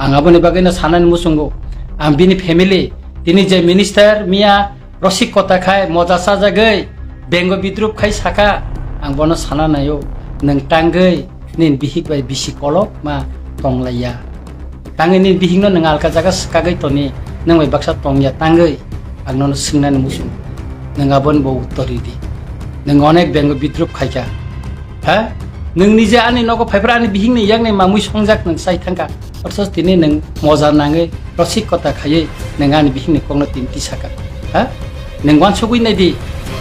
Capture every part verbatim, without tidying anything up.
Ang aboni bagwino sanani muchungo. Ang bini family, tini je minister miya rosik kota khai moja sajagwi bengo bidrup khai saka, ang bono sana naio, nwng tangwi nini bihik bai bisi kolok ma tonglaiya. Tangwi nini bihikno nwng alka jaga swkagwi toni, nwng bai baksa tongya tangwi, ang nono swngnani muchungo. Nwng aboni bo uttor ridi. Nwng onek bengo bidrup khaikha. Ha? Nwng nije ani nogo phaiphra ani bihikni yakni mamwi songjak nwng sai thangkha. Ortho tini nwng moja nangwi rosik kota khaiwi nwng ani bihikni kokno tini tisaka. Ha? Nwng wansugwi naidi,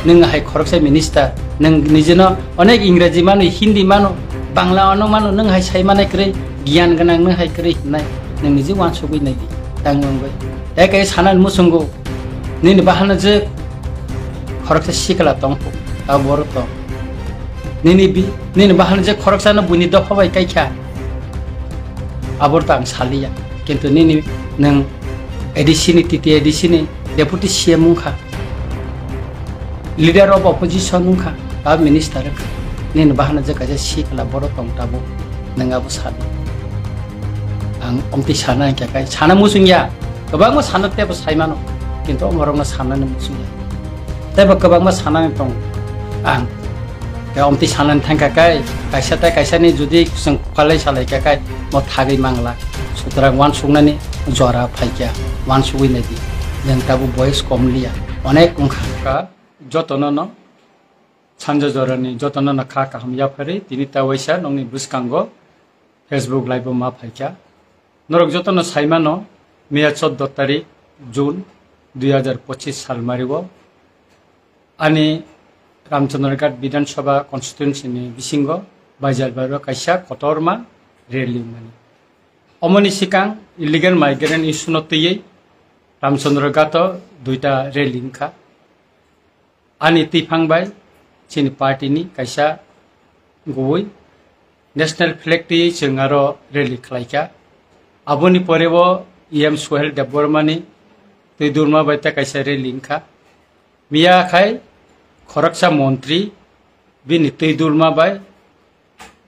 nwng hai khoroksa minister, nwng nijeno onek Ingreji mano, Hindi mano, Bangla ano mano, nwng hai sai manai kwrwi, giyan gwnang nwng hai kwrwi hwnai, nwng nije wansugwi naidi, tang wngwi. Tei kai sanani muchungo, nini bahana je khoroksa sikla tongkho, ta boro tong. Nini bi-, nini bahana je khoroksano buini dopha bai kaikha, abor ta ang saliya. Kintu nini nwng A D C ni, T T A D C ni deputy C M wngkha, leader of opposition wngkha, ta minister wngkha. Nini bahana je kaisa sikla boro tong tabuk, nwng abo sadi. Ang omtwi sana hwnkhe kai sana muchungya, kwbangma sana tebo saimano, kintu omorokno sanani muchungya. Tebo kwbangma sanani tong ang. Tei omtwi sanani thangkha kai, kaisa tei kaisani judi chwng kukalai salaikha kai, mo thagwi mangla. Sutrang wansuknani jora phaikha, wansugwi naidi. Nwng tabuk boyes kom liya, onek wngkha. Kha, jotono no, sanja jorani jotono no kha kaham yapharwi, tini ta waisa nokni bwskango Facebook live o ma phaikha. Norok jotono saimano, miya chordo tarik June dui hazar pochis salmario ani Ramchandraghat Bidhan Sabha constituency ni bisingo Baijalbario kaisa kotorma rally wngmani. Omoni sikang illegal migrant issue no twiwi Ramchandraghat o duita rally wngkha. Ani twiphang bai chini party ni kaisa gubui national flag twi chwng aro rally khlaikha. Aboni pore bo E M Suhel Debbarma ni twi durma bai ta kaisa rally wngkha. Miya khai khoroksa montri bini twi durma bai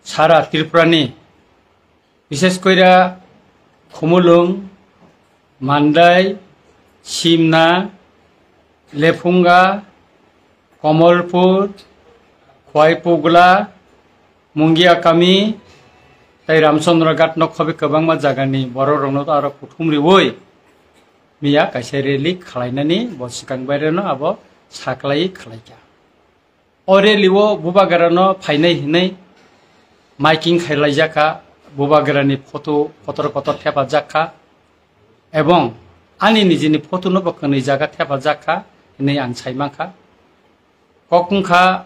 sara Tripura ni, bishes koira Khumulwng, Mandai, Simna, Lephunga, Komolpur, Khwaipugla, Mungiakami, tei Ramchandraghat no khobi kwbangma jagani borok rokno aro kuthum riwi miya kaisa rally khwlainani bo swkang baireno abo saklai khwlaikha. O rally o Bubagra no phainai hinwi miking khailaijak kha, Bubagra ni photo kotor kotor thepajak kha, ebong ani nijini photo no bo kwnwi jaga thepajak kha hinwi ang sai mankha. Kok wngkha,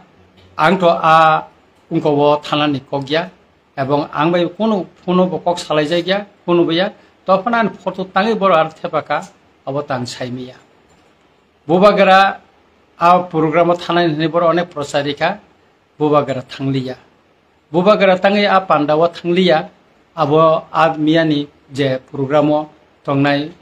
ang to a wngko o thanani kok ya, ebong ang bai kunu phone bo kok salaijakya, kunu bo ya, to phano ani photo tangwi borok aro thepakha, abo tang saimaya. Bubagra a program o thanai hinwi borok onek prochar rikha, Bubagra thangliya. Bubagra tangwi a panda o thangliya, abo a miyani je program o tongnai,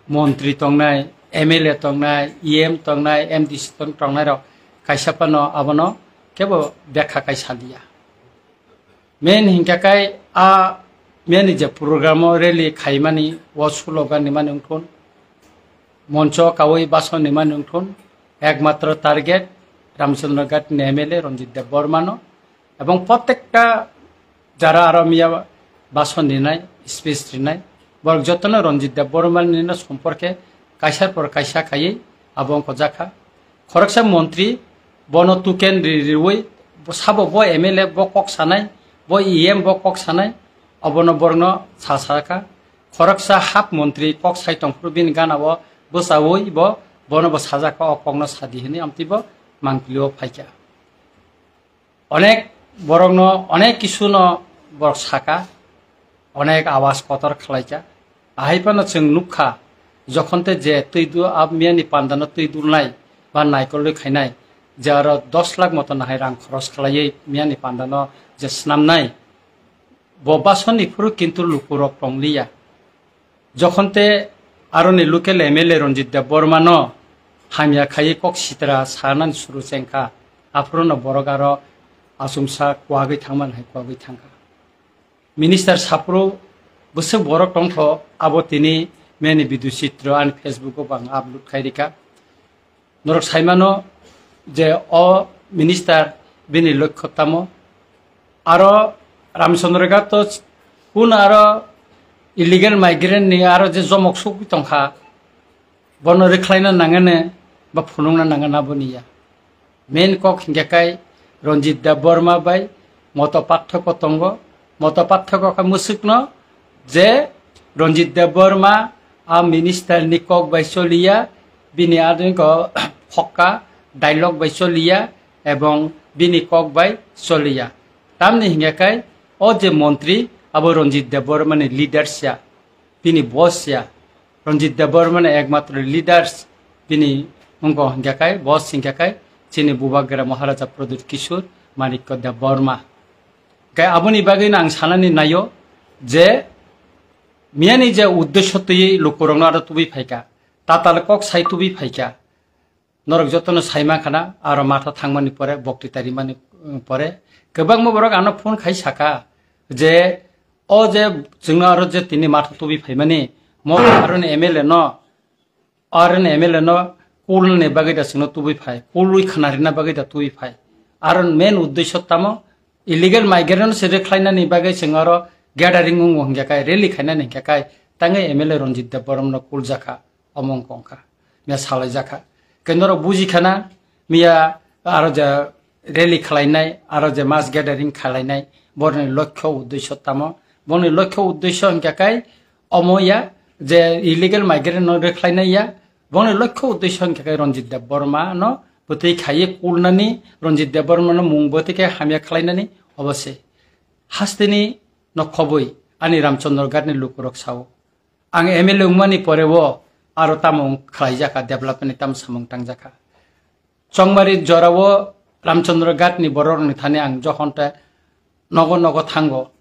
montri tongnai, M L A tongnai, E M tongnai, M D C tong-, tongnai rok kaisa phano abono kebo bekha kai saliya. Main hinkha kai a miyani je program o rally khaimani o slogan nimani wngthun, moncho kawi bason nimani wngthun, ekmatro target Ramchandraghat ni M L A Ranjit Debbarma no, ebong protekta jara aro miya bason rinai, speech rinai, borok jotono Ranjit Debbarma ni no somporke kaisa por kaisa khaiwi abo wngkha jakha. Khoroksa montri bono tuken ri-, riwi sabo bo M L A bo kok sanai, bo E M bo kok sanai, obono borokno sa sakha. Khoroksa hap montri kok sai tongphuru bini gana o bwchawi bo bono bo sajak kha, o kokno sadi hinwi amtwi bo mangpili o phaikha. Onek borokno onek kisuno borok saka, onek awas kotor khlaikha. Ahai phano chwng nukha, jokhon te je twi du-, a miyani pandano twi dulnai ba naikolwi khainai, je aro dos lakh moto nahai rang khoros khlaiwi miyani pandano je snamnai, bo basoni phuru kintu lukurok tongliya. Jokhon te aroni local M L A Ranjit Debbarma no hamya khaiwi kok sitra sanani suru chengkha, aphuru no borok aro achomsa kwagwi thangmani hai kwagwi thangkha. Minister saphuru bwswk borok tongkho, abo tini meni video chitro ani Facebook o bo ang upload khai rikha. Norok saimano je o minister bini lokho tamo. Aro Ramchandra Ghat to kun aro illegal migrant ni aro je jomok sugwi tongkha, bono rwkhlaina nangani ba phunukna nangani aboni ya. Main kok hingkha kai Ranjit Debbarma bai moto pathoko tongo. Moto pathoko khe mwswkno je Ranjit Debbarma a minister ni kok bai choliya, bini adingo phokka dialogue bai choliya ebong bini kok bai choliya. Tamni hingkha kai o je montri abo Ranjit Debbarma ni leaders ya, bini boss ya. Ranjit Debbarma ni ekmatro leaders bini wngkha hingkha kai, boss hingkha kai chini Bubagra Maharaja Pradyut Kishore Manikya Debbarma. Kai aboni bagwi no ang sanani naio je miyani je uddesho twi lukurokno aro tubui phaikha, tatal kok sai tubui phaikha. Norok jotono saima khana, aro matha thangmani pore, bokti tarimani, um, pore, kwbangma borok ano phone khai saka je, o je chwngno aro je tini matha tubi phaimani, mo aro ni M L A no, aro ni M L A no cool ni bagwi da chwngno tubi phai, cool wi khna rina bagwi da tubi phai. Aro main uddesho tamo, illegal migrant se rwkhlainani bagwi chwng aro gathering wngo hingkha kai, rally khainani hingkha kai, tangwi M L A Ranjit Debbarma no cool jakha. Omo wngkha wngkha, miya salaijakha. Khe norok bujikhana, miya aro je rally khwlainai, aro je mass gathering khwlainai, boroni lokho uddesho tamo? Boroni lokho uddesho hingkha kai omo ya je illegal migrant no rwkhlainai ya, boroni lokho uddesho hingkha kai Ranjit Debbarma no bwtwi khaiwi kulnani, Ranjit Debbarma no mung bwtwi khe hamya khwlainani, obo se. Hasteni no khobwi ani Ramchandra Ghat ni lukurok sao. Ang M L A wngmani pore o aro tamo wng khlaijak kha, development ni tamo samung tangjak kha. Chongmari jora o Ramchandra Ghat ni borok rok ni thani ang jokhon te nogo nogo thango,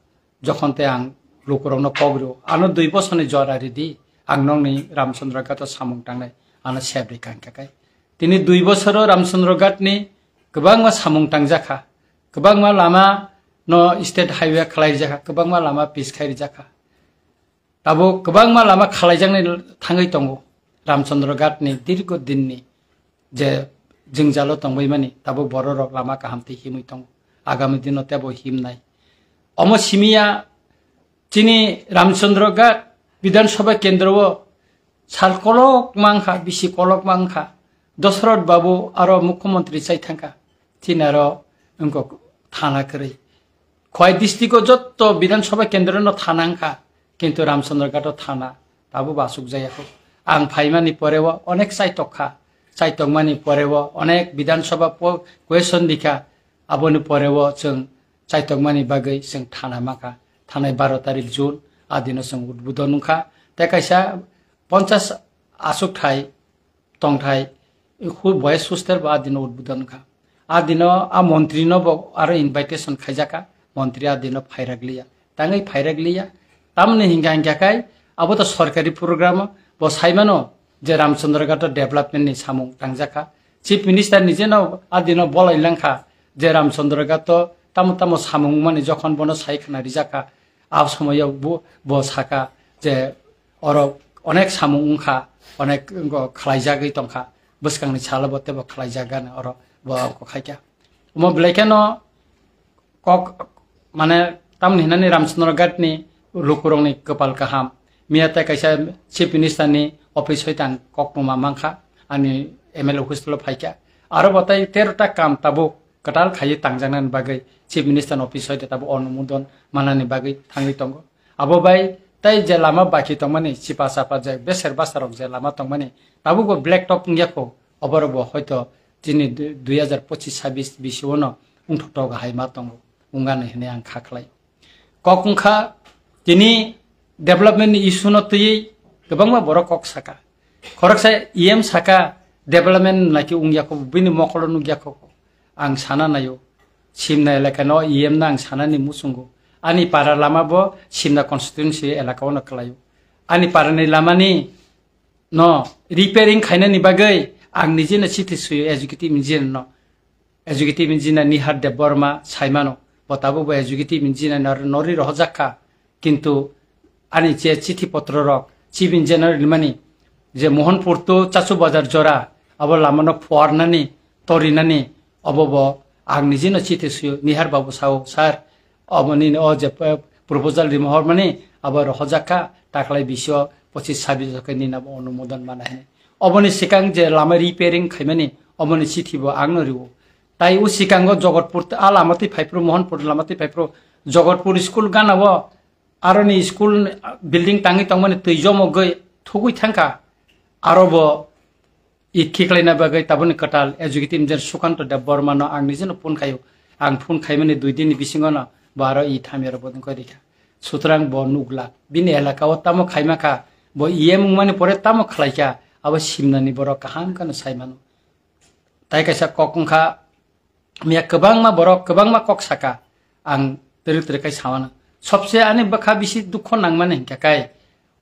jokhon te ang lukurok no kok rio, ano dui bosor ni jora ridi, ang nokni Ramchandra Ghat o samung tangnai, ano sep ri kang kha kai. Tini dui bosor o Ramchandra Ghat ni kwbangma samung tangjak kha, kwbangma lama no state highway khlai rijak kha, kwbangma lama pis khai rijak kha. Tabuk kwbangma lama khalaijaknai thangwi tongo. Ramchandra Ghat ni dirgo din ni je jwngjalo tongbaimani, tabuk borok rok lama kaham twi himwi tongo. Agami dino tebo himnai. Omo simiya chini Ramchandra Ghat Bidhan Sabha kendro o sal kolok mankha, bisi kolok mankha. Dosrot Babu aro Mukhyamantri chai thangkha. Chini aro wngkha thana kwrwi. Khowai district o jotto Bidhan Sabha kendro no thana wngkha, kintu Ramchandra Ghat o thana tabuk bo asuk jaya kho. Ang phaimani pore o onek chaitok kha, chaitokmani pore o onek Bidhan Sabha po-, question rikha, aboni pore o chwng chaitokmani bagwi chwng thana mankha. Thanai baro tarik June, adino chwng udbodon wngkha. Tei kaisa ponchas asuk thai tongthai, hu-, boys hostel bo adino udbodon wngkha. Adino a montri no bo aro invitation khaijaka, montri adino phairak liya. Tangwi phairak liya. Tamni hingka hingka kai, abo to sorkari program, bo saimano je Ramchandra Ghat o development ni samung tangjakha. Chief Minister ni jeno adino bolai langkha je Ramchandra Ghat o tamo tamo samung mani jokhon bono sai khna rijakha. A somoyo bo, bo saka je oro onek samung wngkha, onek wngkha khlaijagwi tongkha, bwskangni salo bo teibo khlaijak gana oro bo khaikha. Omo belai kheno kok, mane, tamni hinani Ramchandra Ghat ni lukurokni kwpal kaham. Miya tei kaisa Chief Minister ni office hoi tang kok numa mankha, ani M L A hostel o phaikha. Aro bo tei tero ta kam tabuk kwtal khaiwi tangjaknani bagwi Chief Minister ni office hoite tabuk onumodon manani bagwi thangwi tongo. Abo bai tei je lama baki tongmani, chipa chapa je beser basa rok je lama tongmani, tabuk bo black top wngya kho, oborok bo hoito chini du-, dui hazar pochis sabis bisio no wngthok thok hai ma tongo, wngani hinwi ang kha khlai. Kok wngkha, tini development ni issue no twiwi kwbangma borok kok saka. Khoroksa E M saka, development naikhe wngya kho, bini mokolo nukya kho. Ang sana naio, Simna elaka no E M no ang sanani muchungo. Ani para lama bo Simna constituency elaka o no kwlaio. Ani para ni lama ni no repairing khainani bagwi ang nije no chithi suyo executive engineer no. Executive engineer Nihar Debbarma saimano, bo tabuk bo executive engineer nor-, norwi rohorjak kha, kintu ani je chithi potro rok, Chief Engineer rimani, je Mohanpur to Chachu Bazar jora, abo lamano phuarnani, torinani, obo bo ang nijino chithi suyo, Nihar Babu sao, "Sir, obo nini o je, eh, proposal rima hormani, abo rohorjak kha, taklai bisio pochis sabis khe nini abo onumodon mana hini." Oboni sikang je lama repairing khaimani, oboni chithi bo angno riwo. Tai o sikango Jogotpur, a lama twi phaiphru, Mohanpur lama twi phaiphru, Jogotpur school gana o, aroni school building tangwi tongmani twi jomogwi thugwi thangkha. Aro bo it khiklaina bagwi taboni kwtal executive engineer Sukanto Deb Bormano ang nijeno phone khaio. Ang phone khaimani dui dinni bisingono bo aro it hamya rok bodong khe rikha. Sutrang bo nukla. Bini elaka o tamo khaima kha, bo E M wngmani pore tamo khlaikha, abo simnani borok kaham kheno saimano. Tai kaisa kok wngkha, miya kwbangma borok, kwbangma kok saka, ang twrwk twrwk khai samano. Sobse ani bwkha bisi dukho nangmani hinkha kai,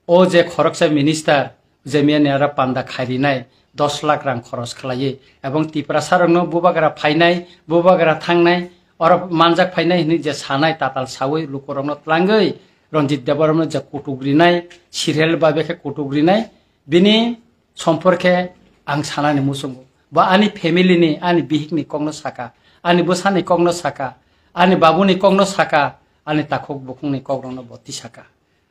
o je khoroksa minister, je miya ni ara panda khairinai, dos lakh rang khoros khlaiwi, ebong Tiprasa rokno bubagra phainai, bubagra thangnai, oro manjak phainai hinwi je sanai tatal sawi lukurokno tlangwi, Ranjit Debbarmano je kutuk rinai, serial bai bekhe kutuk rinai, bini somporkhe ang sanani muchungo. Bo ani family ni, ani bihik ni kokno saka, ani bwsani kokno saka, ani babuni kokno saka, ani takhuk bukhung ni kokrokno bo tisaka.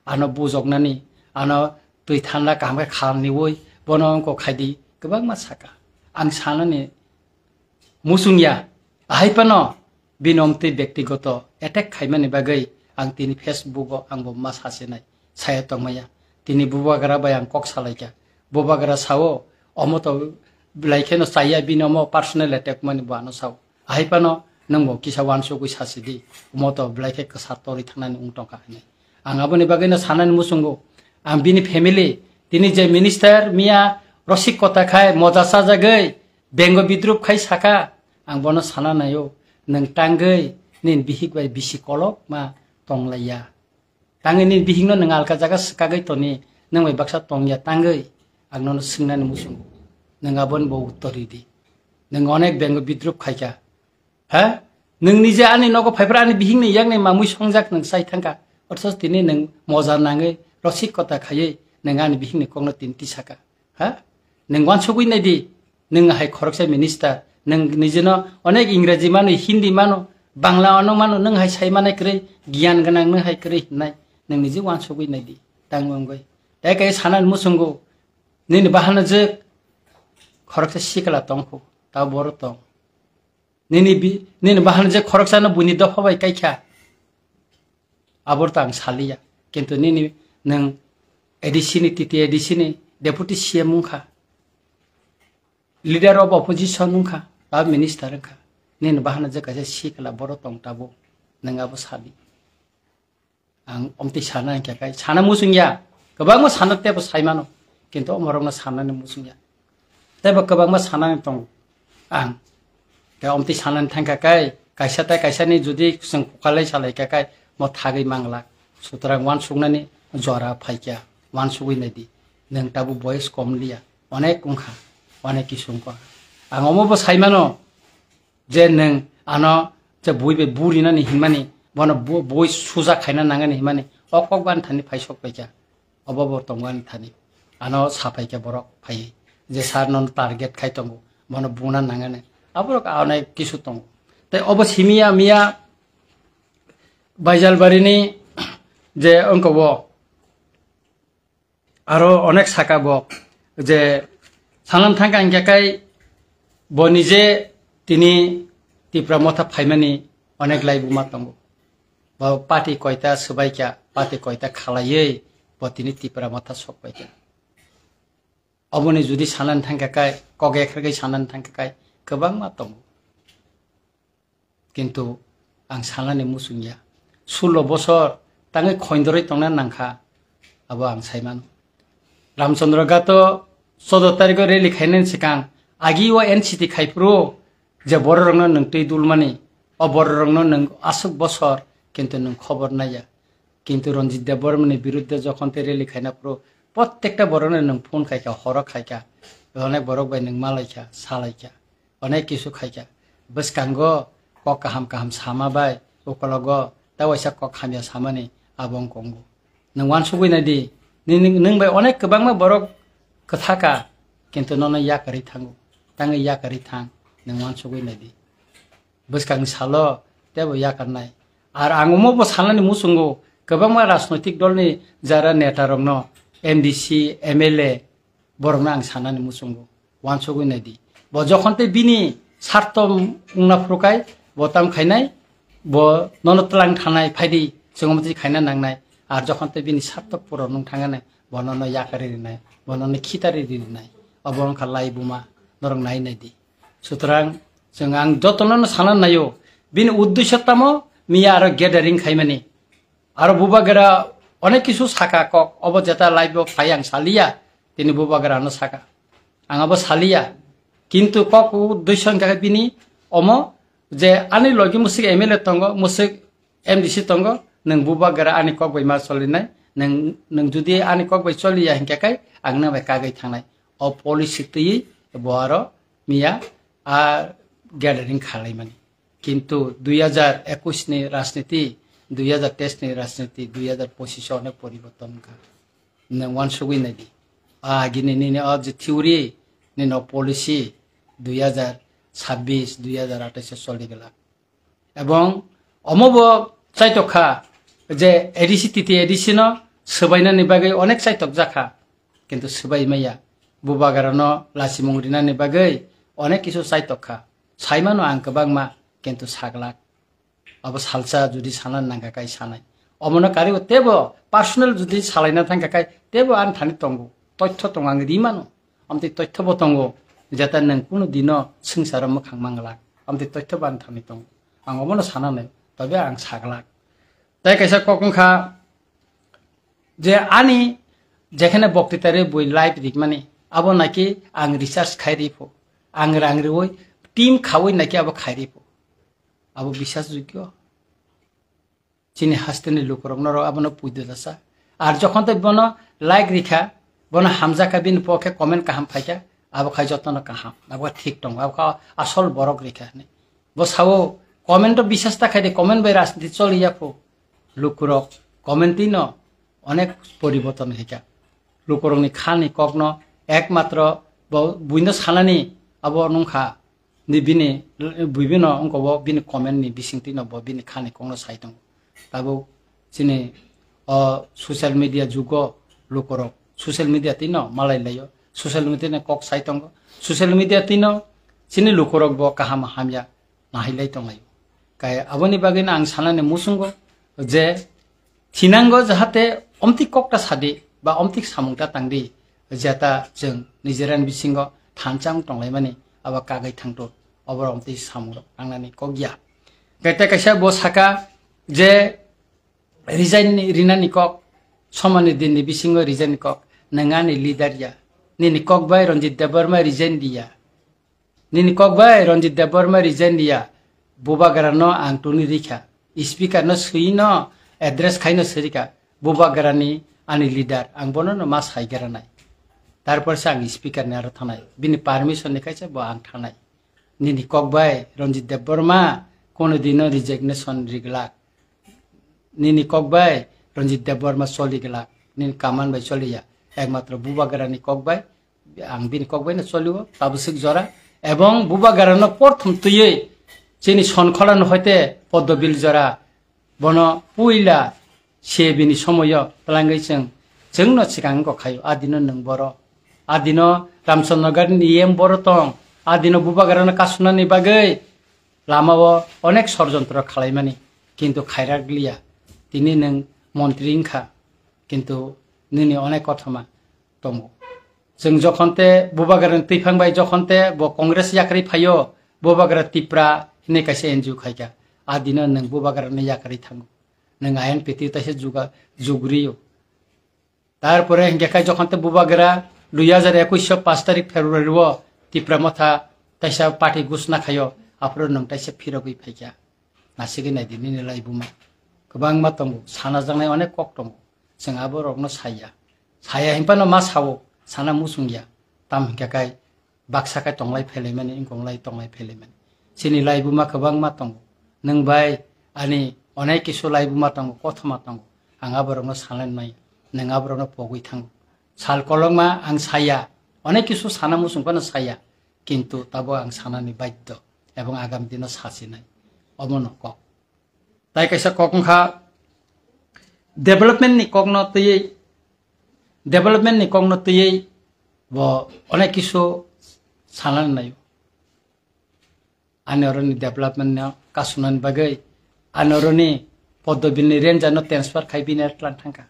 Ano bujoknani, ano twi thanda kaham khe khalniwi, bono wngkok khaidi, kwbangma saka. Ang sanani muchungya, ahai phano bini omtwi bektigoto attack khaimani bagwi ang tini Facebook o ang bo ma sasinai, saya tongmaya. Tini bubagra bai ang kok salaikha. Bubagra sao, "Omo to belai kheno chaya, bini omo personal attack mani bo ano sao." Ahai phano nwng bo kisa uansugwi sasidi, "Omo to belai khe kwsa torwi thangnani wng tongkha," hinwi. Ang aboni bagwino sanani muchungo, ang bini family, tini je minister miya rosik kota khai moja chajagwi, bengo bidrup khai saka, ang bono sana naio, nwng tangwi nini bihik bai bisi kolok ma tonglaiya. Tangwi nini bihikno nwng alka jaga swkagwi toni, nwng bai baksa tongya tangwi, ang nono swngnani muchungo. Nwng aboni bo uttor ridi. Nwng onek bengo bidrup khaikha. Ha? Nwng nije ani nogo phaiphra ani bihikni yakni mamwi songjak nwng chai thangkha. Othoch tini nwng moja nangwi rosik kota khaiwi nwng ani bihikni kokno tini tisaka. Ha? Nwng uansugwi naidi, nwng hai khoroksa minister, nwng nijino onek Ingreji mano, Hindi mano, Bangla ano mano, nwng hai sai manai kwrwi, giyan gwnang nwng hai kwrwi hinnai, nwng niji uansugwi naidi, tangwi wngwi. Tai kai sanani muchungo, nini bahano je khoroksa sikla tongkhu, ta boro tong. Nini bi-, nini bahano je khoroksano buini dopha bai kaikha. Abor ta ang saliya. Kintu nini nwng A D C ni, T T A D C ni deputy C M wngkha. Leader of opposition wngkha, ba minister wngkha. Nini bahano je kaisa sikla boro tong tabuk. Nwng abo sali. Ang omtwi sana hinkhe kai sana muchungya. Kwbangma sana tebo saimano. Kintu omorokno sanani muchungya. Teibo kwbangma sanani tongo ang. Khe omtwi sanani thangkha kai, kaisa tai kaisani jodi chwng kukalai salaikha kai, mo thagwi manglak. Sutrang uansuknani jora phaikha, uansugwi naidi. Nwng tabuk boyes kom liya, onek wngkha, onek kisu wngkha. Ang omobo saimano, je nwng ano je bui bai burinani hinmani, bono bu-, bui suja khaina nangani hinmani, o kok ban thani phaisok paikha. Obo bo tongo ani thani. Ano sapai khe borok phai. Je sir nono target khai tongo. Bono buna nangani. Aborok anai kisu tongo. Tei obo simiya miya Baijalbarini je wngko bo aro onek saka bo je sanan thangka hinkhe kai bo nije tini Tipra Motha phaimani onek lai buma tongo. Bo party koita swbaikha, party koita khalaiwi bo tini Tipra Motha sokbaikha. Oboni jodi sanani thangkha kai, kok ekhargwi sanani thangkha kai, kwbangma tongo. Kintu ang sanani muchungya. Sullo bosor tangwi khoindorwi tongna nangkha, abo ang saimano. Ramchandra Ghato choudo tarikho rally khainani swkang agi o N C T khaiphuru je bororokno nwng twi dulmani, o bororokno nwng aswk bosor kintu nwng khobor naiya. Kintu Ranjit Debbarmani birudde jokhon tei rally khaina phuru prottekta borokno nwng phone khaikha, horo khaikha, onek borok bai nwng malaikha, salaikha, onek kisu khaikha. Bwskango kok kaham kaham sama bai ukologo ta waisa kok hamya samani abo wng kongo. Nwng uansugwi nai di. Nini, nwng bai onek kwbangma borok kwtha ka, kintu nono yakarwi thango. Tangwi yakarwi thang, nwng uansugwi nai di. Bwskang salo teibo yakarnai. Ar ang omo bo sanani muchungo, kwbangma rajnoitik dolni jara neta rokno, M D C, M L A, borokno ang sanani muchungo, uansugwi nai di. Bo jokhon tei bini sarto wngna phuru kai, bo tam khainai, bo nono tlang thanai, phaidi, chwng omo twi khaina nangnai. Ar jokhon tei bini sarto puron wng thanganai, bo nono yakarwi rinai, bo nono khitari rinai. Obo wngkha laibuma, norok nai nai di. Sutrang, chwng ang jotono no sana naio, bini uddesho tamo, miya aro gathering khaimani. Aro bubagra onek kisu saka kok, obo jeta live o phai ang saliya, tini bubagra no saka. Ang abo saliya. Kintu kok uddesho hwnkha khe bini omo je ani logi musik M L A tongo, musik M D C tongo, nwng bubagra ani kok bai ma solinai, nwng, nwng judi ani kok bai soliya hinkhe kai ang nang bai kagwi thangnai. O policy twiwi bo aro miya a gathering khalaimani. Kintu dui hajar ekush ni rajniti, dui hajar teis ni rajniti, dui hajar pochis o onek poriborton wngkha. Nwng uansugwi nai di. A agini nini o je theory, nini o policy dui hajar sabbish, dui hajar atais o choli glak. Ebong omo bo chaitok kha je A D C, T T A D C no swbainani bagwi onek chaitok jakha, kintu swbai maya. Bubagra no lachimung rinani bagwi onek kisu chaitok kha. Saimano ang kwbangma, kintu saglak. Abo salsa judi sana nangkha kai sanai. Omono karibo tebo personal judi salaina thangkha kai tebo ani thani tongo. Toitho tongo, ang rimano. Amtwi toitho bo tongo. Jeta nwng kunu dino swngcharo mwkhang manglak. Amtwi toitho bo ani thani tongo. Ang omono sana nai. Tobe ang saglak. Tai kaisa kok wngkha je ani jekhane boktitari bui live rikmani. Abo naki ang research khai ripho. Ang rang riwi team khawi naki abo khai ripho. Abo bisas jogyo. Chini hasteni lukurok norok abono puido dasa. Ar jokhon tei bono like rikha, bono hamjakha, bini pokhe comment kaham phaikha, abo khai jotono kaham, abo thik tongo, abo kha asol borok rikha hinwi. Bo sao comment o bisas ta khai de, comment bai rajniti choli ya phu. Lukurok comment twi no onek poriborton khaikha. Lukurokni khani kokno ekmatro bo buino sanani abo nungkha. Ni bini, bibino wngkha bo bini comment ni bisingtwi no bo bini khani kokno sai tongo. Tabuk chini o social media jugo lukurok social media twi no malai laio. Social media ni kok sai tongo. Social media twi no chini lukurok bo kaham hamya nahilai tonglaio. Kai aboni bagwi no ang sanani muchungo je thinango jahate omtwi kokta sadi ba omtwi samungta tangdi, jeta chwng Nijeraini bisingo thansa wng tonglaimani abo kagwi thangto, oboro omtwi samungrok tangnani kokya. Kete kaisa bo saka je resign ni, rinani kok, somani dinni bisingo resign ni kok, nwng ani leader ya, nini kok bai Ranjit Debbarma resign diya. Nini kok bai Ranjit Debbarma resign diya, bubagra no ang tuni rikha. Speaker no swi no address khai no sirika. Bubagra ni ani leader, ang bono no ma sai gra nai. Tarpor se ang speaker ni aro thanai. Bini permission ni kaisa bo ang thanai. Nini kok bai Ranjit Debbarma kono dino resignation riglak. Nini kok bai Ranjit Debbarma choli glak, nini kaman bai choli ya. Ekmatro bubagra ni kok bai, ang bini kok bai no choli o, tabuk swk jora. Ebong bubagra no porthom twiwi chini Sonkhola no hoite Poddobil jora, bono puila se bini somoyo twlangwi chwng, chwng no swkang wngkha khaio, adino nwng boro, adino Ramchandra Ghat ni E M boro tong, adino bubagra no kasunani bagwi lama o onek sorjontro khalaimani, kintu khairak liya. Tini nwng montri wngkha, kintu nini onek kothoma tongo. Chwng jokhon te bubagra ni twiphang bai jokhon te bo Congress yakarwi phaio, bubagra Tipra hinwi kaisa N G O khaikha. A dino nwng bubagra no yakarwi thango. Nwng I N P T taisa juga-, jugriyo. Tarpore hingke kai jokhon te bubagra dui hajar ekush o pash tarik February o Tipra Motha taisa party gusna khaio, aphuru nwng taisa phirogwi phaikha. Nasigwi naidi nini laibuma. Kwbangma tongo, sana jaknai onek kok tongo. Chwng aborokno saya. Saya hinphano ma sao, sana muchungya. Tam hingke kai baksa khe tonglai phailaimani, wngkong lai tonglai phailaimani. Chini laibuma kwbangma tongo. Nwng bai ani onek kisu laibuma tongo, kothoma tongo. Ang aborokno sanlai maya. Nwng aborokno pogwi thango. Sal kolokma ang saya, onek kisu sana muchung phano saya, kintu tabo ang sanani badhyo ebong agam dino sasinai. Omono kok. Tai kaisa kok wngkha development ni kokno twiwi, development ni kokno twiwi bo onek kisu sanani naio. Ani oroni development no kasunani bagwi, ani oroni Poddobilni ranger no transfer khai bini tlang thangkha.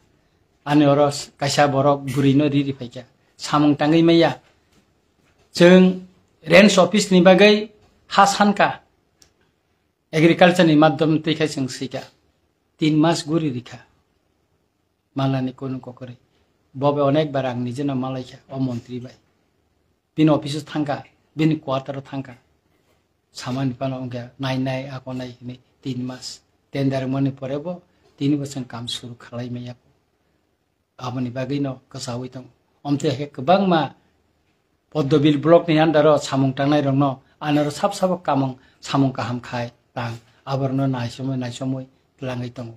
Ani oro kaisa borok bwrwi no riri phaikha. Samung tangwi maya. Chwng range office ni bagwi ha sankha. Agriculture ni madhyam twi khai chwng swikha. Tin mas guri rikha. Malani kunu kokori. Bobe onek bar ang nijeno malaikha o montri bai. Bini office o thangkha, bini quarter o thangkha. Samani phano wngkha nai nai ako nai hinwi tin mas. Tender mani pore bo tini bosong kam suru khalai maya. Aboni bagwi no kwchawi tongo. Omte khe kwbangma Poddobil block ni under o samung tangnai rokno anoro sab sabo kamung samung kaham khai tang aborokno naisomwi naisomwi twlangwi tongo.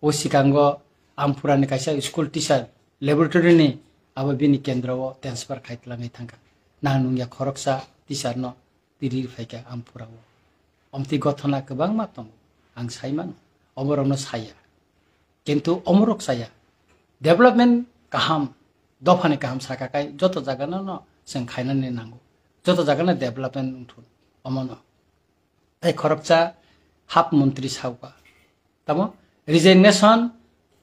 O sikango Amphurani kaisa school teacher laboratory ni abo bini kendro o transfer khai twlangwi thangkha. Nang nungya khoroksa teacher no tiri phaikha Amphura o. Omtwi gothona kwbangma tongo, ang saimano, oborokno saya. Kintu omorok saya. Development kaham, dophani kaham saka kai joto jagano no chwng khainani nango. Joto jagano development wngthun, omono. Tei khoroksa hap montri sauka. Tamo resignation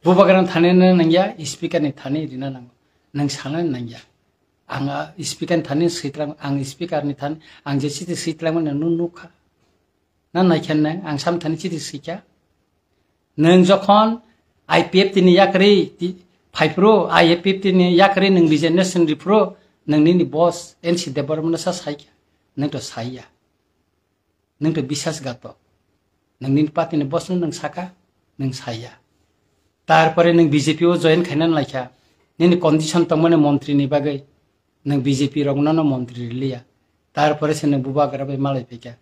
bubagrani thani rina nangya, speaker ni thani rina nango. Nang sana nangya. Ang, ah, speaker ni thani switlang, ang speaker ni thani, ang je chiti switlang mani nung nukha. Na naikhen nang, ang sam thani chiti swikha. Nang jokhon I P F T ni yakri ti-, phaipro, I P F T ni yakri nang resignation ripro, nang nini boss N C Debbarma no sa saikha. Nang to saiya. Nwng to bisas gato. Nwng nini party ni boss no nwng saka, nwng saya. Tarpore nwng B J P o join khaina laikha. Nini condition tongmani montri ni bagwi. Nwng B J P rokno no montri riliya. Tarpore se nwng bubagra bai malai phaikha.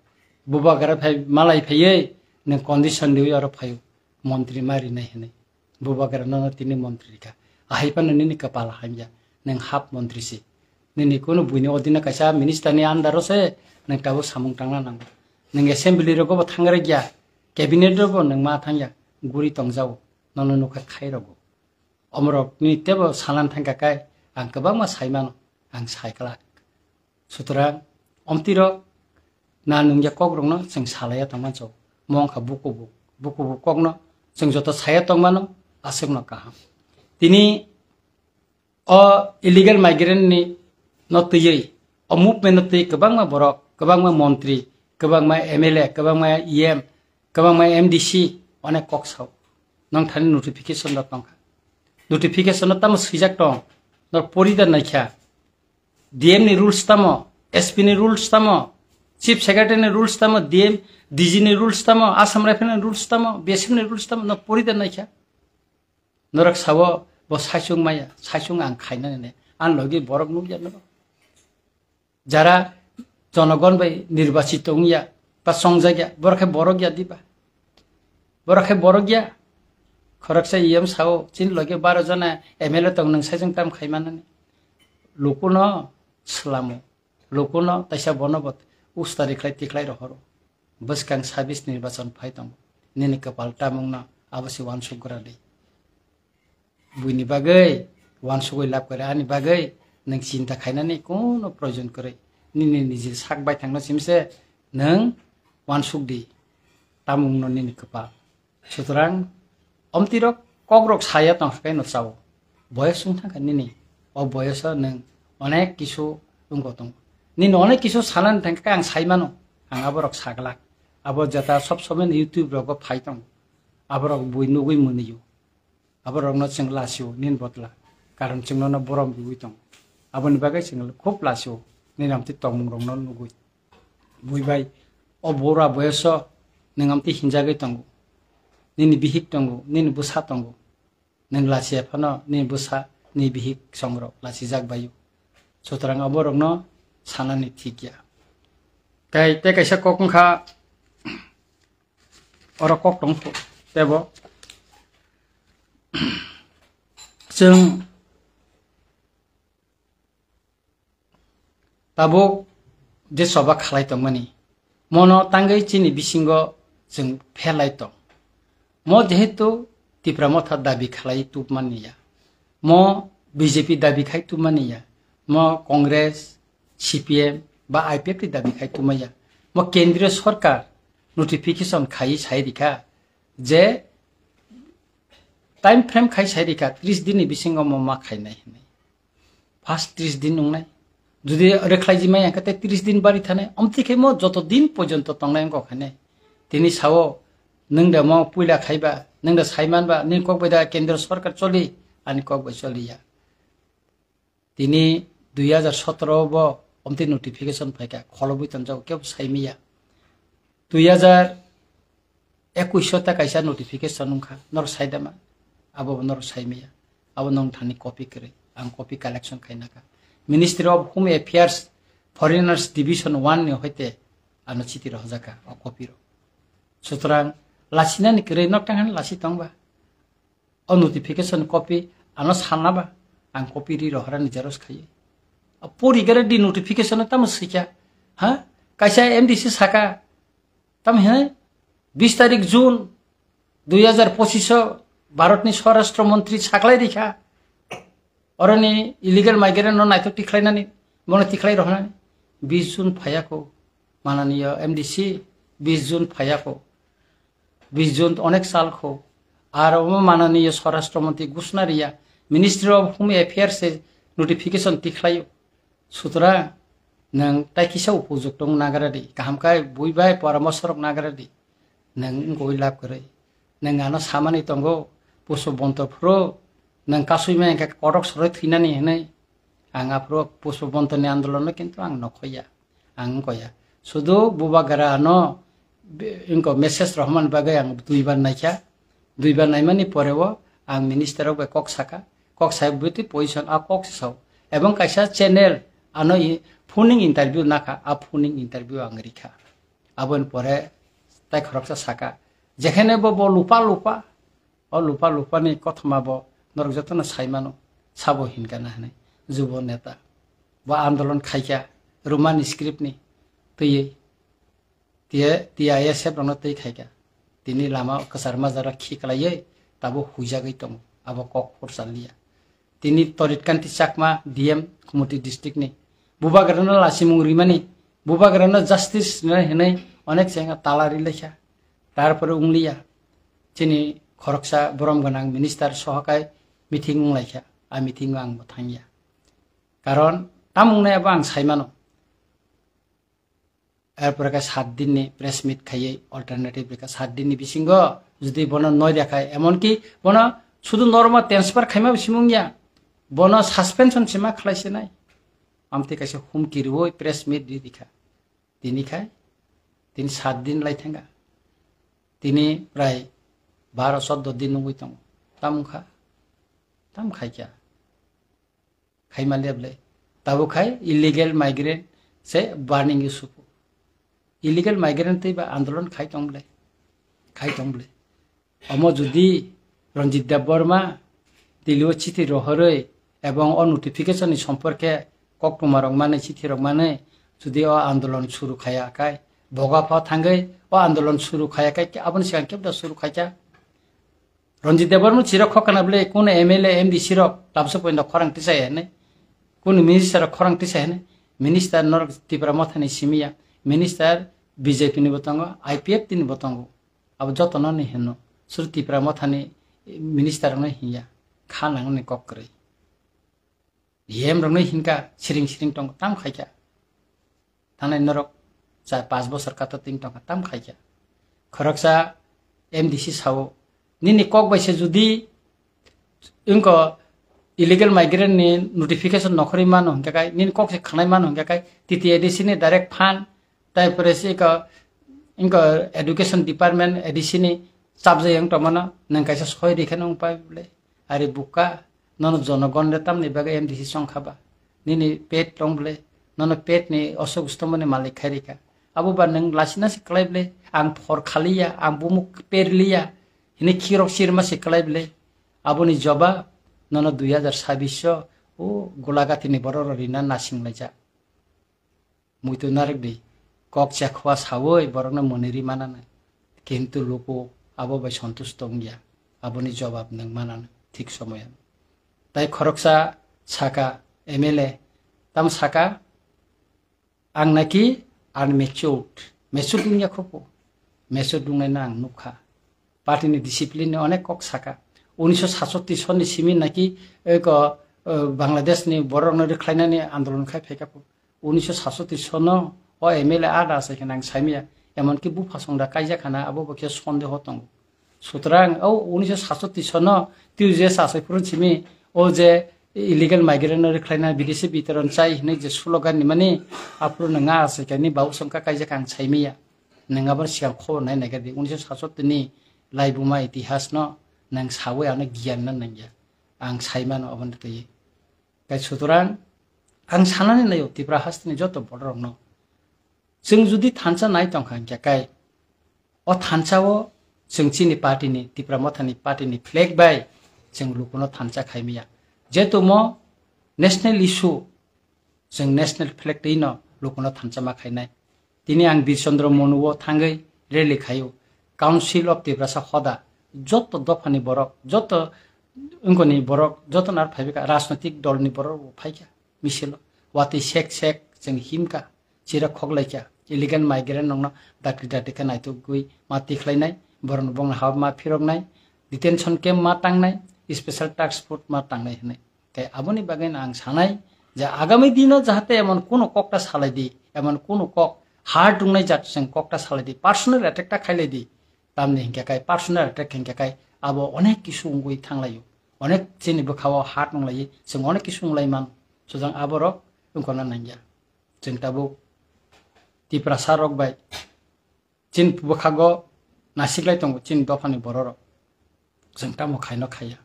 Bubagra phai malai phaiwi nwng condition riwi oro phaio. Montri ma rinai hinwi. Bubagra nono tini montri rikha. Ahai phano nini kapal hamya. Nwng hap montri si. Nini kunu buini odino kaisa minister ni under o se nwng tabuk samung tangna nango. Nwng assembly rogo bo thangrai ya, cabinet rogo bo nwng ma thangya, guri tongjao, nono nukha khai rogo. Omorok ni tebo sanan thangka kai, ang kwbangma saimano, ang saiklak. Sutrang, omtirok na nungya kokrokno chwng salaiya tongmancho. Mo wngkha bukubu, bukubu kokno chwng joto saya tongmano, aswkno kaham. Tini o illegal migrant ni no twiwi, o movement no twiwi kwbangma borok, kwbangma montri, kwbangma M L A, kwbangma E M, kwbangma M D C, onek kok sao. Nong thani notification rok tongkha. Notification no tamo swijak tong, nor pori da naikha. D M ni rules tamo, S P ni rules tamo, Chief Secretary ni rules tamo, D M, D G ni rules tamo, Assam Rifle ni rules tamo, B S F ni rules tamo, no pori da naikha. Norok sao bo saichung maya, saichung ang khaina nene. Ang logi borok nukya norok. Jara jonogon bai nirbachit wngya, ba chongjak ya, borok khe borok ya diba? Borok khe borok ya. Khoroksa E M sao, chini logi baro jona M L A tong, nwng saichung tam khai manani. Lukuno swlamo. Lukuno taisa bono bo usta rikhlai tikhlai rohoro. Bwskang sabis nirbachon phai tongo. Nini kwpal tamungno abo se uansuk gra di. Buini bagwi uansugwi lab kwrwi, ani bagwi nwng chinta khainani kuno proyojon kwrwi. Nini niji sak baithangno simse nwng uansuk di. Tamungno nini kwpal. Sutrang, omtirok kokrok saya tongkha khe no chao. Boyos wng thangkha nini. O boyoso nwng onek kisu wngbo tongo. Nini onek kisu sanani thangkha khe ang saimano. Ang aborok saglak. Abo jeta sob somoi YouTube rogo phai tongo. Aborok bui nugwi mwnio. Aborokno chwng lasio nini botla. Karon chwng nono borom riwi tongo. Aboni bagwi chwng khub lasio. Nini amtwi tongmungrokno nugwi. Bui bai, o bura boyoso nwng amtwi hinjagwi tongo. Nini bihik tongo, nini bwsa tongo. Nwng lachiya phano nini bwsa, nini bihik songrok lachijak baio. Sutrang aborokno sanani thik ya. Tei, tei kaisa kok wngkha, oro kok tong tebo. Chwng tabuk je choba khalai tongmani, mono tangwi chini bisingo chwng pherlai tong. Mo jehetu Tipra Motha dabi khalai tubmani ya, mo B J P dabi khai tubmani ya, mo Congress, C P M ba I P F ni dabi khai tubmaya, mo kendriyo sorkar notification khai sai rikha je time frame khai sai rikha, tris din ni bisingo mo ma khainai hinwi. First tris din wngnai. Jodi rwkhlai jimai ang khe tei tris din bari thanai. Omtwi khe mo joto din porjonto tongnai wngkha khainai. Tini sao, nwng da mo puila khaiba, nwng da saimanba, nini kok bai da kendro sorkar choli, ani kok bai choliya. Tini dui hajar sotoro bo omtwi notification phaikha, kholobwi tonjago, kebo saimiya. Dui hajar ekush o ta kaisa notification wngkha, norok saidama, abo bo norok saimiya. Abo nong thani copy kwrwi, ang copy collection khainakha. Ministry of Home Affairs, Foreigners Division one ni hoite ano chiti rohorjakha o copy rok. Sutrang lasinani kwrwi nok tang han lasi tongba. O notification copy ano sanna ba, ang copy ri rohorani xerox khaiwi. A pori gare di notification tamo sikya, ha? Kaisa M D C saka, tam he, bis tarik June dui hajar pochish o Bharatni Swarashtra Mantri saklai rikha. Oroni illegal migrant no naitok tikhlainani, bono tikhlai rohornani. Bis June phayako, mananiyo M D C, bis June phayako. Bis June onek sal kho. Ar omo mananiyo Swarashtra Mantri Gushna Riya, Ministry of Home Affairs se notification tikhlaio. Sutra, nwng tai kisa upujukto wng nagradi, kaham khe bui bai poramorsho rok nagradi. Nwng wngkoi lab kwrwi. Nwng ano samani tongo, puso bonto phuru, nwng kasui mai khe kotok soroi thwinani hinwi. Ang aphuru puso bontoni andolono kintu ang nokhoya. Ang wngkoya. Sudu bubagra ano be-, wngko message rohormani bagwi ang duibar naikha. Duibar naimani poreo ang minister rok bai kok saka. Kok sai bwtwi position a kok se sao. Ebong kaisa channel ano i-, phoning interview nakha, a phoning interview ang rikha. Aboni pore tai khoroksa saka, jekhene bo, bo lupa lupa, o lupa lupani kothoma bo norok jotono saimano, sabo hinkha na hinwi, jubo neta. Bo andolon khaikha, Roman script ni twiwi, T I S F rokno twi khaikha. Tini lama kwchar majra khiklaiwi tabuk huijagwi tongo, abo kok phursa liya. Tini Torit Kanti Chakma, D M, Khumoti district ni. Bubagrano lasimung rimani, bubagrano justice rinai hinwi onek chengkha tala rilaikha. Tarpore wngliya. Chini khoroksa borom gwnang minister sohokai meeting wnglaikha. A meeting o ang bo thangya. Karon tam wngnai abo ang saimano. Erpore khe sat din ni press meet khaiwi alternative rikha, sat din ni bisingo jodi bono noi rikha, emonki bono sudu normal transfer khaima bisimung ya, bono suspension sima khlai sinai. Amtwi kaisa humki riwi press meet ri rikha. Tini khai, tini sat din lai thangkha. Tini prai baro choddo din nungwi tongo. Tam wngkha? Tam khaikha. Khaima le ble. Tabuk khai illegal migrant se burning issue. Illegal migrant tei ba andolon khai tong ble. Khai tong ble. Omo jodi Ranjit Debbarma Delhi o chithi rohorwi ebong o notification ni somporke koktwma rok mani, chithi rok mani, jodi o andolon suru khaya khai, boga pha thangwi o andolon suru khaya khai, aboni sigang kebda suru khaikha. Ranjit Debbarma chirok khokana bwle, kuno M L A, M D C rok tabso poino khorang tisai hene, kuno minister rok khorang tisai hene, minister norok Tipra Mothani simiya, minister B J P ni bo tongo, I P F T ni bo tongo. Abo jotono ni hino, suru Tipra Mothani minister rokno hinya, kha nangni kok kwrwi. D M rokno hinkha, siring siring tong tam khaikha. Thanai norok cha pas bosor kato ting tongkha tam khaikha. Khoroksa M D C sao, nini kok bai se jodi wngko illegal migrant ni notification nokhorwi mano hinkha kai, nini kok se khanai mano hinkha kai, T T A D C ni direct fund, tai pore se ko, wngko education department A D C ni chapjai wng tongmano, nwng kaisa soi rikhe nwng pai bole. Ari buka, nono jonogon de tamni bagwi M D C chongkha ba? Nini pet tong bole, nono pet ni osok ustomoni malik khai rikha. Abo ba nwng lasina se kwlai bole, ang phor khaliya, ang bumuk perliya, hini khirok sirma se kwlai bole. Aboni jobab Nono dui hazar sabbish o o Golagati ni borok rok rina nasing laijak. Muitu narwk di. Kok chekhoa sawi borokno mwnwi ri manano. Kintu luku abo bai sontush tongya. Aboni jobab nwng manano thik somoyo. Tai khoroksa saka M L A, tamo saka, "Ang naki unmatured, matured wngya khopo." Matured wngnaino ang nukha. Party ni discipline ni onek kok saka. Unisho satsatti sonni simi naki eko, eh, Bangladesh ni borok no rwkhlainani andolon khai phaikha po. Unisho satsatti sono o M L A ada asai khana ang saimaya. Emonki bupha songda kaijak khana abo bo khe sondeho tongo. Sutrang o unisho satsatti sono twi je sasai phurun simi o je illegal migrant no rwkhlaina bidesi bitoron chai hinwi je slogan ni mani aphuru nwnga asai khani babu songkha kaijak ang saimaya. Nwng aboni sigang khobor nai naikha di, unisho satsatti ni laibuma itihas no nwng sawi ano giyan na nangya. Ang saimano aboni twi. Kai sutrang ang sanani naio Tipra hasteni joto borok rokno. Chwng judi thansa nai tongkha hwnkhe kai o thansa o chwng chini party ni, Tipra Motha ni party ni flag bai chwng lukuno thansa khaimaya. Jeto mo national issue, chwng national flag twi no lukuno thansa ma khainai. Tini ang Bir Chandra Monu o thangwi rally khaio. Council of Tiprasa hoda joto dopha ni borok, joto wngkoni borok, joto nar phaibika rajnotik dol ni borok bo phaikha misilo. Watwi sek sek chwng himkha. Chira khoklaikha, illegal migrant rokno dakti dakti khe naitugwi ma tikhlainai, borokno bongni hap ma phiroknai, detention camp ma tangnai, special task force ma tangnai hwnwi. Tei aboni bagwi no ang sanai je agami dino jahate emon kuno kokta salai di, emon kuno kok hard wngnai jat chwng kokta salai di, personal attack ta khailai di. Tamni hinkhe kai personal attack hinkhe kai abo onek kisu wngwi thanglaio, onek chini bwkhao hard wnglai, chwng onek kisu wnglai man, suchang aborok wngkona nangya. Chwng tabuk Tiprasa rok bai chini bwkhago nasiklai tongo chini dophani bororok. Chwng tamo khaino khaiya.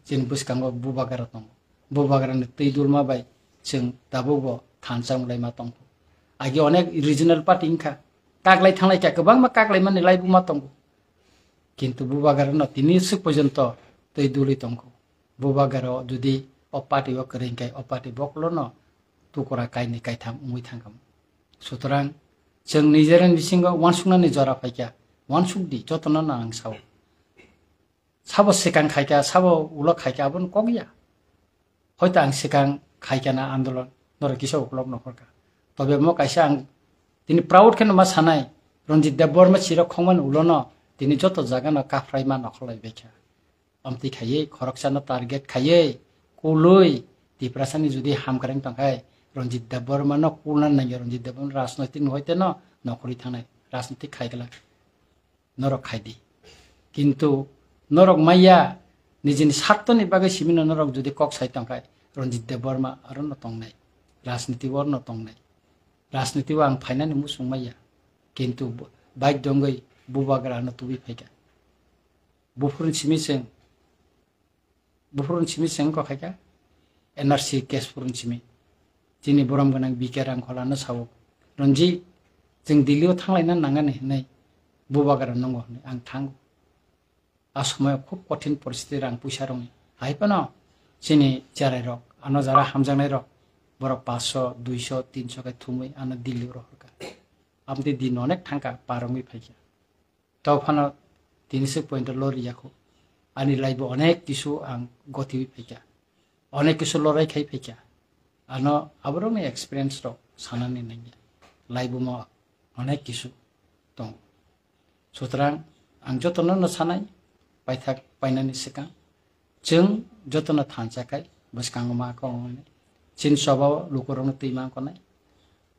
Chini bwskango bubagra tongo. Bubagrani twi dulma bai chwng tabukbo thansa wnglaima tongkho. Agi onek regional party wngkha. Kaklai thanglai kha, kwbangma kaklaimani laibuma tongo. Kintu bubagrano tini swk porjonto twi dulwi tongkho. Bubagra judi o party o kwrwi hwnkhe o party bokolono tukura kainwi kaitham wngwi thangkha. Sutrang chwng nijera bisingo uansuknani jora phaikha, uansukdi jotono no ang sao. Sabo swkang khaikha, sabo ulo khaikha, abono kok ya. Hoito ang swkang khaikha na andolon, norok kisa uklok nokhorkha. Tobe mo kaisa ang tini proud kheno ma sanai, Ranjit Debbarma chirok khongmani ulono tini joto jagano kaphraima nokhorlai baikha. Amtwi khaiwi, khoroksano target khaiwi, kulwi, Tiprasani judi hamkreng tongkhai, Ranjit Debbarmano kulna nangya, Ranjit Debbarma rajnoitik ni hoite no nokhorwi thangnai, rajnoitik khaigwlak. Norok khaidi. Kintu norok maya nijini sartoni bagwi simino norok judi kok sai tongkhai, Ranjit Debbarma arono tongnai, rajniti o arono tongnai. Rajniti o ang phainani muchung maya, kintu bo-, bike dongwi bubagra ano tubui phaikha. Buphuruni simi chwng, buphuruni simi chwng kok khaikha, N R C case phuruni simi. Chini borom gwnang B K Rangkholano sao, "Ranjit, chwng Delhi o thanglaina nangani," hinwi, "Bubagra nungo," hinwi, "Ang thango." A somoyo khub kothin poristiti rang puisa rokni. Hai phano chini cherai rok, ano jara hamjaknai rok, borok paanch sho, dui sho, tin sho khe thumwi ano Delhi o rohorkha. Amtwi din onek thangkha, par wngwi phaikha. Tau phano tini swk point o lori yakho. Ani life o onek kisu ang gotiwi phaikha. Onek kisu lorai khai phaikha. Ano aborokni experience rok sanani nangya. Life o mo onek kisu tongo. Sutrang ang jotono no sanai, paithak painani swkang. Chwng jotono thansa khai bwskango ma kok wngnai. Chini choba o lukurokno twi ma wngnai.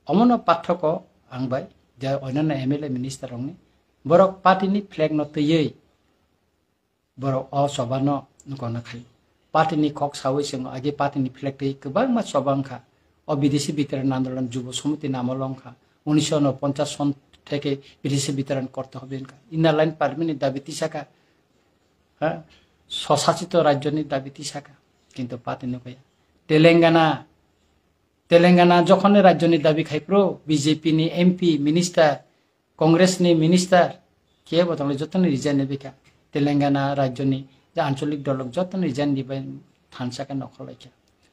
Omono pathoko ang bai je onyono M L A minister rokni borok party ni flag no twiwi borok o choba no nukona khai. Party ni kok sawi chwng agi party ni flag twi kwbangma choba wngkha. O bidesi bitoron andolon Jubo Samiti namolo wngkha. Unisho unoponchas son theke bidesi bitoron korte hobe wngkha. Inner line permit ni dabi tisakha. Ha? Swsachito rajyo ni dabi tisakha. Kintu party nukya. Telangana, Telangana jokhon ni rajyo ni dabi khai phuru B J P ni M P, minister, Congress ni minister, kebo tongli joto ni resign ni bikha. Telangana rajyo ni je ancholik dolok joto ni resign ni bai thansa khe nokhorlaikha.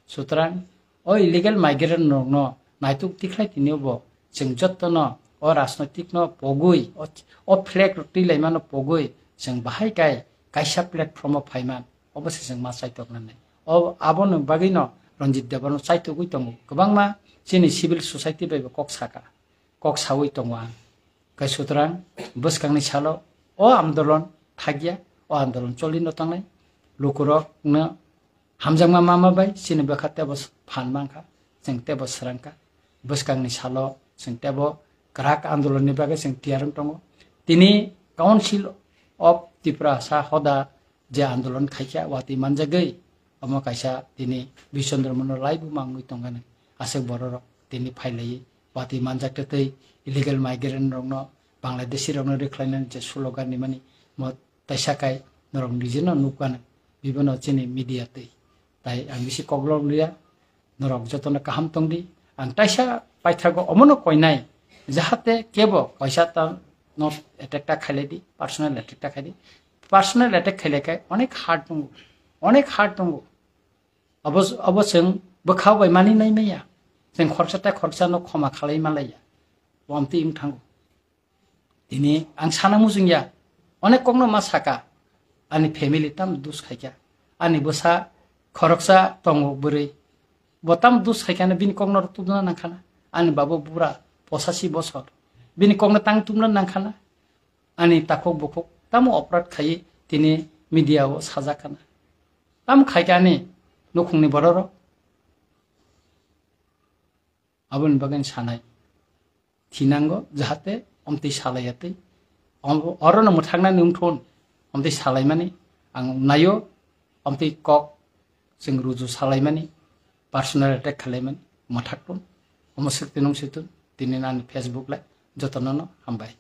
Sutrang o illegal migrant rokno naituk tikhlai tini bo chwng jottono o rajnoitik no pogwi o, o flag rok twi laimano pogwi chwng bahai kai kaisa platform o phaiman obo se chwng ma chaitok nani. O aboni bagwi no Ranjit Debbarma chaitogwi tongo. Kwbangma chini civil society bai bo kok saka, kok sawi tongo ang. Kai sutrang bwskangni salo o andolon thakya, o andolon choli no tangnai. Lukurok no hamjakma mama bai chini bwkha tebo phan mankha, chwng tebo srangkha. Bwskangni salo chwng tebo kwrak andolonni bagwi chwng tiyar wng tongo. Tini Council of Tiprasa hoda je andolon khaikha, watwi manjagwi omo kaisa tini Bishondro Mono laibu mangwi tongkha nai. Aswk bororok tini phailaiwi watwi manjak tei illegal migrant rokno, Bangladeshi rokno rwkhlainani je slogan rimani mo taisa kai norok nijeno nukha nai. Bibono chini media twi. Tai ang bisi koklok liya, norok jotono kaham tongdi. Ang taisa paithago omono koinai, jahate kebo kaisa ta no attack ta khailai di, personal attack ta khaidi. Personal attack khailai kai onek hard tongo, onek hard tongo. Abo, abo chwng bwkha bai mani nai maya. Chwng khoroksa tai khoroksa no khoma khalai malaiya. Wamtwi wng thango. Tini ang sana muchungya, onek kokno ma saka, ani family tam dus khaikha, ani bwsa khoroksa tongo bwrwi, bo tam dus khaikha na bini kokno tubna nangkhana, ani babo bura posasi bosor, bini kokno tang tubna nangkhana, ani takhuk bukhuk tamo oprad khaiwi tini media o sajakhana, tam khaikha ani nukhungni bororok. Aboni bagwi sanai thinango, jahate omtwi salaiyatwi, om-, orono mwthaknani wngthun, omtwi salaimani ang naio, omtwi kok chwng ruju salaimani, personal attack khalaimani mwthakthun, omo swk tinung switun, tini ani Facebook lai jotono no hambai.